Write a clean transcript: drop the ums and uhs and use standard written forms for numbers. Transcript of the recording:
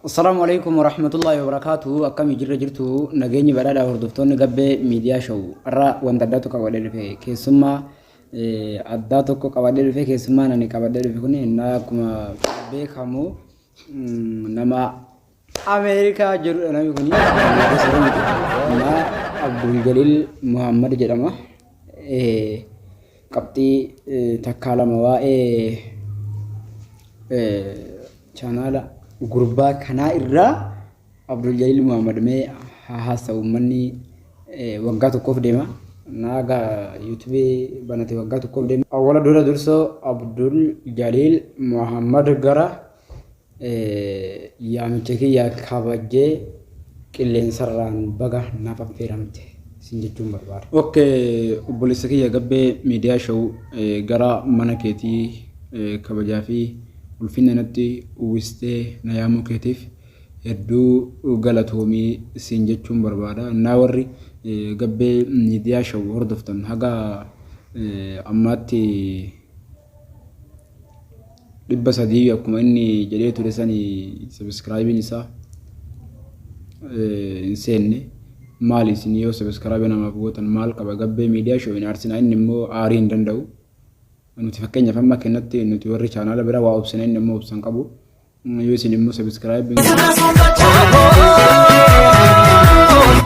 Assalaamu alaikum warahmatullahi wabarakaatuhu. Akkami jirra jirtu nageenyi badhaadha hordoftoonni Gabbee Miidiyaa Show. Har'a wanta addaa tokko qabadhee dhufe keessummaa addaa tokko qabadhee dhufe keessummaan ani qabadhee dhufe kun innaa akkuma beekamu nama Ameerikaa jirudha namni kun innaa Abdul Jaliil Muhammad jedhama. Qabxii takkaa lama waa'ee chaanaala gurbaa kanaa irraa Abdul Jaliil Muhammad mee haa haasa'u uummanni waggaa tokkoof deema. Naaga yuutuubii banate waggaa tokkoof deema. Awwala dura dursoo Abdul Jaliil Muhammad gara Yaamicha kiyya kabajjee qilleensarraan baga naaf affeeramte sin jechuun barbaada. Ok obboleessa kiyya Gabbee Media Show gara mana keetii kabajaa fi ulfinna natti uwwistee na yaamuu keetiif hedduu galatoomi siin jechuun barbaada. Innaa warri Gabbee Media Show hordoftan haga ammaatti 300 akkuma inni jedhee ture sani sabiskiraayibiin isaa hin seenne. Maali isin yoo sabiskiraayibii namaaf gootan maal qaba? Gabbee Miidiyaa Show hin aarsinaa, inni immoo aarii hin danda'u. Nuti fakkeenyaaf amma kennatti nuti warri chaanaala bira waa obsina, inni immoo obsan qabu. Yoo isin immoo sabiskiraayibii